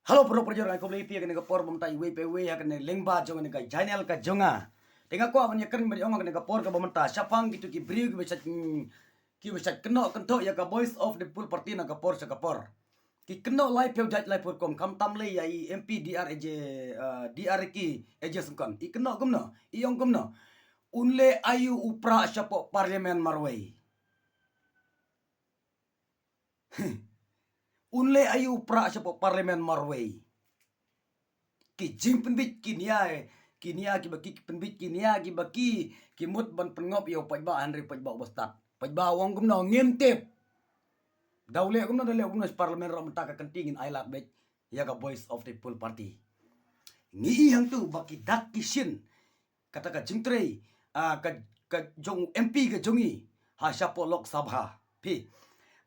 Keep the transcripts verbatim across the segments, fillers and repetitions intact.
Hello para parajor, nga khublei phi ha kane ka por ba mynta iwei pa iwei ha kane lyngba jong kane ka channel ka jong nga. Te nga kwah ban ïakren bad ïa ong ha kane ka por kaba mynta shaphang kito ki briew kiba shait, mm, kiba shait kynnoh kynthoh ïa ka Voice of the People Party na ka por sha ka por. Ki kynnoh lai phew jait lai phew rukom, khamtam lei ïa i M P D R A J, uh, D R Ricky A J Syngkon. I kynnoh kumno, i ong kumno. Un leh aïu u prah shapoh Parliament marwei. Un leh aïu u prah shapoh Parliament marwei. Ki jingpynbit ki nia, ki nia kiba ki pynbit ki nia kiba ki, ki mut ban pynngop ïa u paidbah, hynrei paidbah uba stad. Paidbah u ong kumno, ngim tip. Da u leh kumno, da u leh kumno, Parliament ruh mynta ka kynti ngin ai lad beit ïa ka Voice of the People Party. Ngi i hangtu ba ki dak ki shin kata ka jingtrei, ah, ka, ka jong u M P ka jong ngi ha shapoh Lok Sabha. Phi,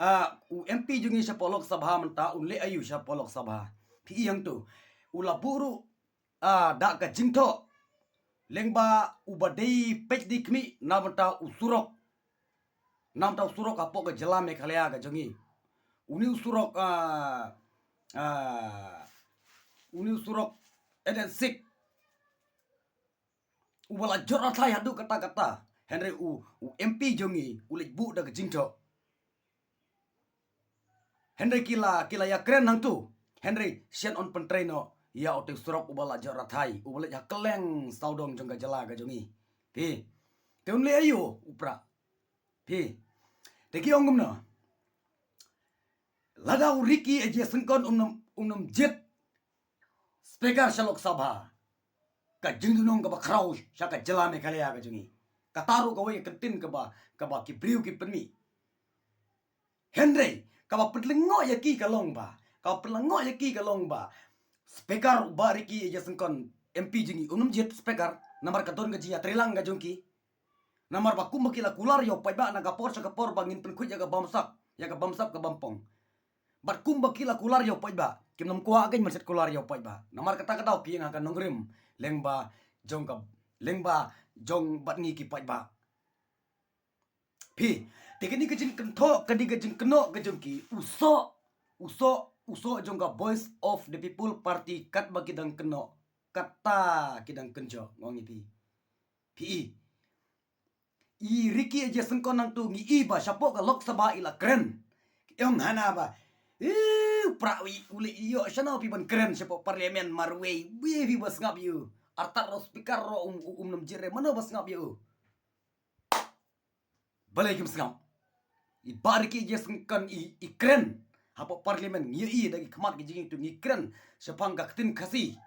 ah, u M P jong ngi shapoh Lok Sabha mynta un leh aïu shapoh Lok Sabha. Phi i hangtu u la buh ruh, ah, da ka jingthoh lyngba uba dei peit dei khmih na bynta u surok. Na bynta u surok hapoh ka jylla Meghalaya ka jong ngi. Uni u surok, ah, ah, uni u surok Eden Sik. Uba la jot rathai haduh katta katta. Hynrei u, u M P jong ngi u leit buh da ka jingthoh. Hynrei ki la, ki la ïakren hangtu. Hynrei shen un pyntrei noh ïa utei u surok uba la jot rathai, uba leit ha kylleng sawdong jong ka jylla ka jong ngi. Phi, te un leh aïu u prah. Phi, te ki ong kumno. Lada u Ricky A J Syngkon um nym, um nym jied Speaker sha Lok Sabha, ka jingdunong kaba khraw sha ka jylla Meghalaya ka jong ngi. Kata ruh kawei ka kyntien kaba, kaba ki briew ki pynmih. Hynrei kaba pynlyngngoh ïa ki ka long ba, kaba pynlyngngoh ïa ki ka long ba Speaker u Bah Ricky A J Syngkon, M P jong ngi, um nym jied Speaker namar ka don ka jingïatreilang ka jong ki. Namar ba kumba ki la kular ïa u paidbah na ka por sha ka por ba ngin pynkhuid ïa ka bamsap, ïa ka bamsap ka bampong. Bad kumba ki la kular ïa u paidbah, kim nym kwah kein ban shet kular ïa u paidbah. Namar kata ka daw ki ïeng ha ka nongrim lyngba jong ka, lyngba jong bad ngi ki paidbah. Phi, te kane ka jingkynthoh, kane ka jingkynnoh ka jong ki, u soh, u soh, u soh jong ka Voice of the People Party katba ki dang kynnoh, kata ki dang kynjoh, nga ong ïa phi. Phi i. I Ricky A J Syngkon nangtu ngi i ba shapoh ka Lok Sabha i la kren. Ki ong hana ba, "Ih, u prah wi, u leh ïoh shano phi ban kren shapoh Parliament marwei, wi phi ba sngap ïa u. Artat ruh Speaker ruh um, um nym jied re, mano ba sngap ïa u." Balei kim sngap? I Bah Ricky A J Syngkon i, i kren hapoh Parliament, ngi ïohi da ki khmat ki jong ngi tu, ngi kren shaphang ka ktien Khasi.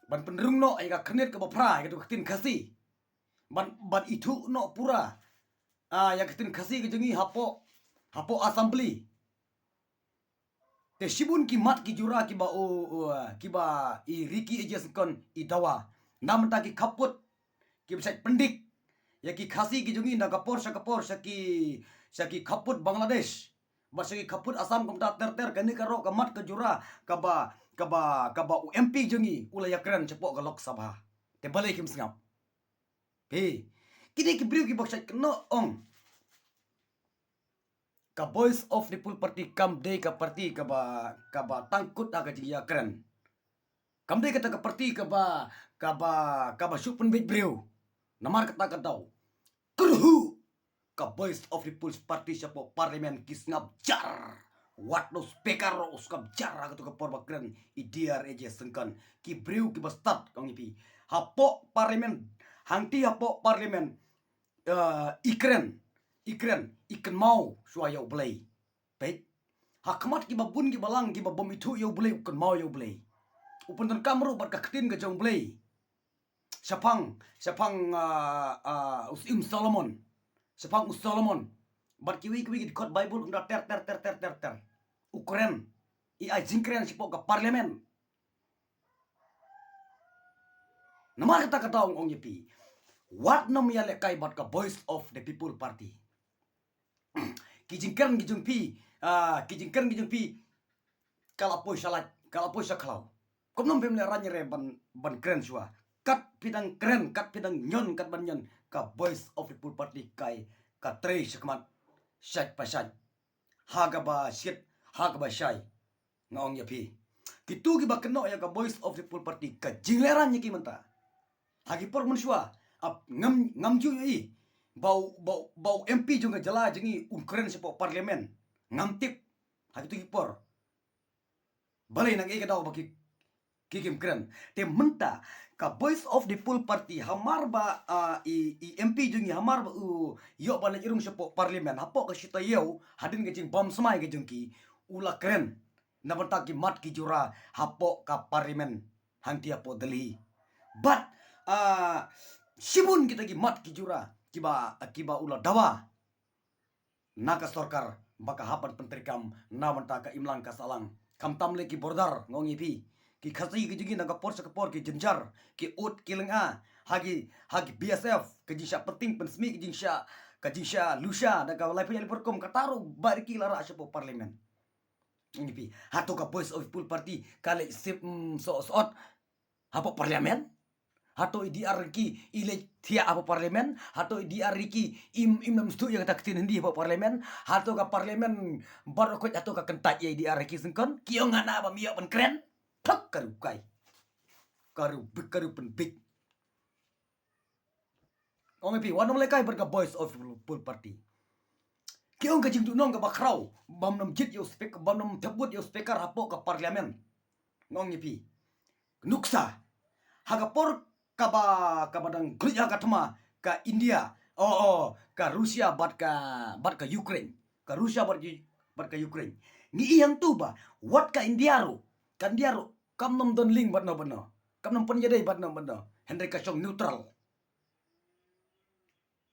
Ban pynrung noh ïa ka khyrnit kaba phra ïa katu ka ktien Khasi. Ban, ban ithuh noh pura, ah, ïa ka ktien Khasi ka jong ngi hapoh, hapoh Assembly. Te shibun ki mat ki jura kiba u, u, kiba i Ricky A J Syngkon i dawa. Na bynta ki khappud kiba shait pyndik ïa ki Khasi ki jong ngi na ka por sha ka por, sha ki, sha ki khappud Bangladesh, bad sha ki khappud Assam, kumta ter ter. Kane ka ruh ka mat ka jura kaba, kaba, kaba u M P jong ngi u la ïakren shapoh ka Lok Sabha. Te balei kim sngap? Phi, kine ki briew kiba shait kynnoh, ong. Ka Voice of the People Party kam dei ka party kaba, kaba tang kut ha ka jingïakren. Kam dei kata ka party kaba, kaba, kaba shu pynbeit briew. Namar kata ka daw, kyrhuh ka Voice of the People's Party shapoh Parliament ki sngap jar. Wat u Speaker ruh u sngap jar ha katu ka por ba kren i D R A J Syngkon. Ki briew kiba stad, kong i phi. Hapoh Parliament, hangti hapoh Parliament, eh, i kren, i kren, i kynmaw shuwa ïa U Blei. Peit. Ha khmat kiba bun kiba lang, kiba bym ithuh ïa U Blei, u kynmaw ïa U Blei. U pyndonkam ruh bad ka ktien ka jong U Blei. Shaphang, shaphang, ah, ah, u Syiem Solomon. Shaphang u Solomon. Bad kiwei kiwei ki dkhot Bible, kumta ter ter ter ter ter ter. U kren. I ai jingkren shapoh ka Parliament. Namar kata ka daw, ong ïa phi, wat nym ïalehkai bad ka Voice of the People Party. Ki jingkren ki jong phi, ah, ki jingkren ki jong phi, ka la poi sha lait, ka la poi sha khlaw. Kumno phim leh rang re ban, ban kren shuwa. Kat phi dang kren, kat phi dang ñion, kat ban ñion, ka Voice of the People Party kai, ka trei shakhmat shait pa shait. Ha kaba shit, ha kaba shai. Nga ong ïa phi. Kitu kiba kynnoh ïa ka Voice of the People Party, ka jinglehrain ïa ki mynta. Ha ki por mynshuwa, ap ngam, ngam ju ïohi ba u, ba u, ba u M P jong ka jylla jong ngi un kren shapoh parliament. Ngam tip. Ha kitu ki por. Balei nang ïa ka daw ba ki, ki kim kren. Te mynta ka Voice of the People Party, hamar ba, ah, i, i M P jong ngi, hamar ba u ïoh ban leit rung shapoh parliament, hapoh ka shi taïew, hadien ka jingbam smai ka jong ki, u la kren na bynta ki mat ki jura hapoh ka parliament hangtei hapoh Delhi. Bad, ah, shibun kita ki mat ki jura kiba, kiba u la dawa na ka sorkar ba ka hap ban pyntreikam na bynta ka imlang ka sahlang. Khamtam lei ki border, nga ong ïa phi. Ki Khasi ki jong ngi na ka por sha ka por ki jynjar, ki ud ki lynga ha ki, ha ki B S F, ka jingshah pynting pynsmih, ka jingshah, ka jingshah lusha da ka laiphew laiphew rukom, kata ruh Bah Ricky la rah shapoh parliament. Ong ïa phi, hato ka Voice of People Party ka leit sip, mm, soh soh hapoh parliament? Hato i D R Ricky i leit thiah hapoh parliament? Hato i D R Ricky im, im nym sduk ïa kata ka ktien Hindi hapoh parliament? Hato ka parliament baroh khoit hato ka kyntait ïa i D R Ricky syngkon? Ki ong hana ba ym ïoh ban kren. Thok ka ruh kai. Ka ruh bik, ka ruh pynbik. Ong ïa phi, wat nym lehkai bad ka Voice of People Party. Ki ong ka jingduhnong kaba khraw, bym nym jied ïa u speaker, bym nym thep vote ïa u speaker hapoh ka parliament. Nga ong ïa phi. Nuksa. Ha ka por kaba, kaba dang khlem ha ka thma ka India. Oh, oh, ka Russia bad ka, bad ka Ukraine. Ka Russia bad, bad ka Ukraine. Ngi ïohi hangtu ba wat ka India ruh, ka India ruh kam nym don link bad no bad no. Kam nym pynïadei bad no bad no. Hynrei ka shong neutral.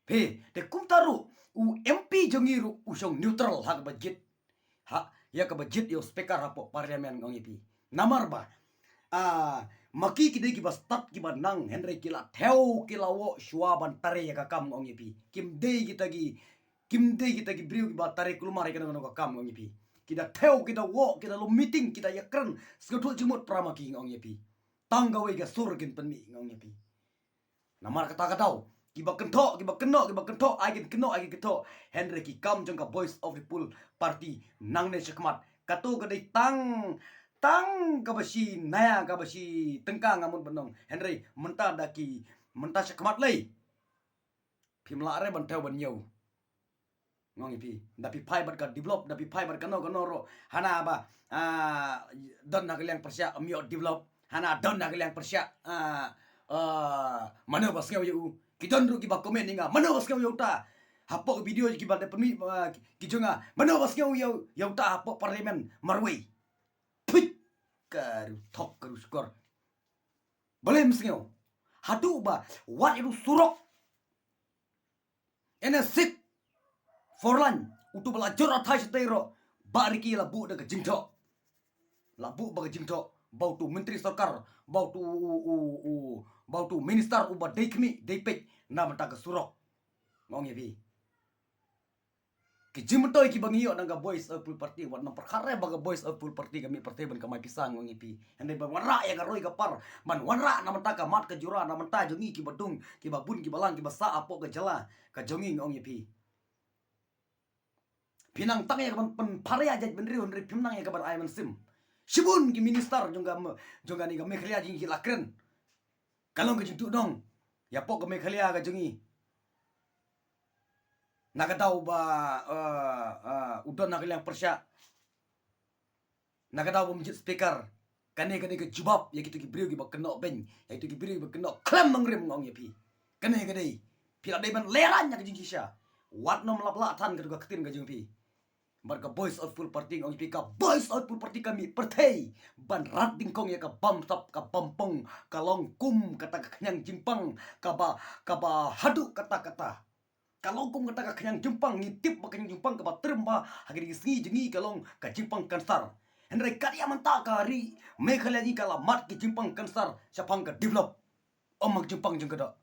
Phi, te kumta ruh u M P jong ngi ruh u shong neutral ha kaba jied. Ha, ïa kaba jied ïa u speaker hapoh parliament, nga ong ïa phi. Namar ba, ah, ma ki ki dei kiba stad kiba nang, hynrei ki la thew ki la wok shuwa ban trei ïa ka kam, nga ong ïa phi. Kim dei kita ki, kim dei kita ki briew kiba trei kulmar ïa kano kano ka kam, nga ong ïa phi. Ki da thew, ki da wok, ki da lum meeting, ki da ïakren sngewthuh jingmut para ma ki, nga ong ïa phi. Tang kawei ka sur kin pynmih, nga ong ïa phi. Namar kata ka daw, kiba kynthoh, kiba kynnoh, kiba kynthoh, ai kin kynnoh, ai kin kynthoh. Hynrei ki kam jong ka Voice of the People Party nangne shakhmat, kato ka dei tang, tang kaba shi naya, kaba shi tyngka, nga mut ban ong. Hynrei mynta da ki, mynta shakhmat lei. Phim lah re ban thew ban ñiew. Nga ong ïa phi, da phi phai bad ka develop, da phi phai bad kano kano ruh. Hana ba, ah, don ha ka liang pyrshah ym ïoh develop. Hana don ha ka liang pyrshah, ah, ah, mano ba sngew ïa u. Ki don ruh kiba comment ïa nga, mano ba sngew ïa uta. Hapoh video kiba da pynmih, ah, ki jong nga, mano ba sngew ïa u, ïa uta hapoh parliament marwei. Phuit. Ka ruh thok, ka ruh shukor. Balei ym sngew? Haduh ba wat ïa u surok N H six four lane, utu ba la jur athai shatei ruh, Bah Ricky la buh da ka jingthoh. La buh ba ka jingthoh ba utu u myntri sorkar, ba utu u, u, u, ba utu u minister uba dei khmih dei peit na bynta ka surok. Nga ong ïa phi. Ki jingmyntoi kiba ngi ïoh na ka Voice of People Party, wat nym pyrkhat re ba ka Voice of People Party ka mih pyrthei ban kamai pisa, nga ong ïa phi. Hynrei ban wanrah ïa ka roi ka par, ban wanrah na bynta ka mat ka jura, na bynta jong ngi kiba dung, kiba bun, kiba lang, kiba sah hapoh ka jylla ka jong ngi, nga ong ïa phi. Phi nang tang ïa ka ban pynpharia jaitbynriew, hynrei phim nang ïa ka ban ai mynsiem. Shibun ki minister jong ka, jong kane ka Meghalaya jong ngi ki la kren. Ka long ka jingduhnong ïa pok ka Meghalaya ka jong ngi. Na ka daw ba, eh, eh, u don ha ka liang pyrshah, na ka daw ba ym jied speaker. Kane ka dei ka jubab ïa kito ki briew kiba kynnoh beiñ, ïa kito ki briew kiba kynnoh khlem nongrim, nga ong ïa phi. Kane ka dei, phi la dei ban lehrain ïa ka jingshisha. Wat nym lap lah than kato ka ktien ka jong phi. Bad ka Voice of People Party, nga ong ïa phi, ka Voice of People Party ka mih pyrthei ban rat dyngkhong ïa ka bamsap, ka bampong, ka long kum kata ka khñiang jingpang, kaba, kaba haduh katta katta. Ka long kum kata ka khñiang jingpang, ngi tip ba ka khñiang jingpang kaba triem bha ha kine ki sngi jong ngi ka long ka jingpang kansar. Hynrei kat ïa mynta ka ri Meghalaya jong ngi ka la mad ki jingpang kansar shaphang ka develop. Ym ha ka jingpang jong ka doh.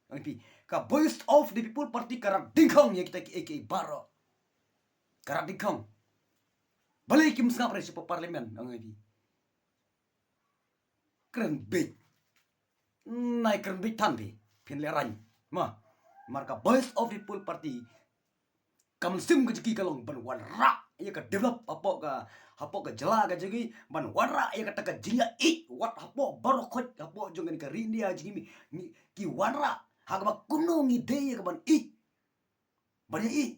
Ong ïa phi, ka Voice of the People Party ka rat dyngkhong ïa kita kiei kiei baroh. Ka rat dyngkhong. Balei kim sngap re shapoh parliament, ong ïa phi. Kren beit. Nai kren beit than phi. Phin lehrain. Ma, namar ka Voice of the People Party, ka mynsiem ka jong ki ka long ban wanrah ïa ka develop hapoh ka, hapoh ka jylla ka jong ngi, ban wanrah ïa kata ka jingïaid wat hapoh baroh khoit hapoh jong kane ka ri India jong ngi, ngi ki wanrah ha kaba kumno ngi dei ïa ka ban ïaid. Ban ïaid.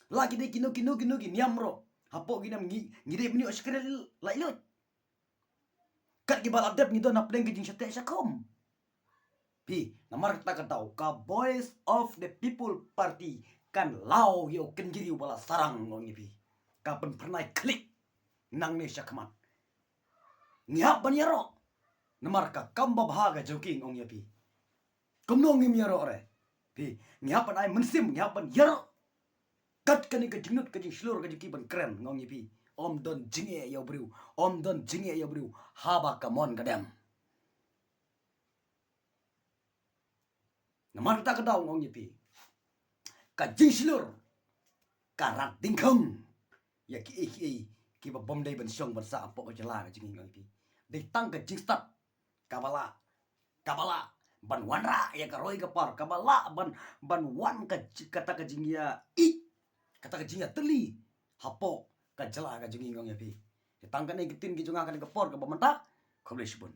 La ki dei kino kino kino ki niam ruh hapoh ki niam ngi, ngi dei ban ïoh shakri la lut. Kat kiba la dep ngi don hapdeng ki jingshah teh shah khum. Phi, namar kata ka daw ka Voice of the People Party kan law ïa u kynjri uba la sarang, ong ïa phi. Ka pynphyrnai khlieh nangne shakhmat. Ngi hap ban ïaroh. Namar ka kam babha ka jong ki, ong ïa phi. Kumno ngim ïaroh re? Phi, ngi hap ban ai mynsiem, ngi hap ban ïaroh. Kat kane ka jinglut ka jingshlur ka jong ki ban kren, ong ïa phi. Ym don jingeh ïa u briew, ym don jingeh ïa u briew haba ka mon ka dem. Namar kata ka daw, ong ïa phi, ka jingshlur ka rat dingkhong ïa kiei kiei kiba bym dei ban shong ban sah hapoh ka jylla ka jong ngi, ong ïa phi. Dei tang ka jingstad kaba lah, kaba lah ban wanrah ïa ka roi ka par, kaba lah ban, ban wan ka ji-, kata ka jingïaid, kata ka jingïatylli hapoh ka jylla ka jong ngi, ong ïa phi. Te tang kane ki ktien ki jong nga kane ka por kaba mynta. Khublei shibun.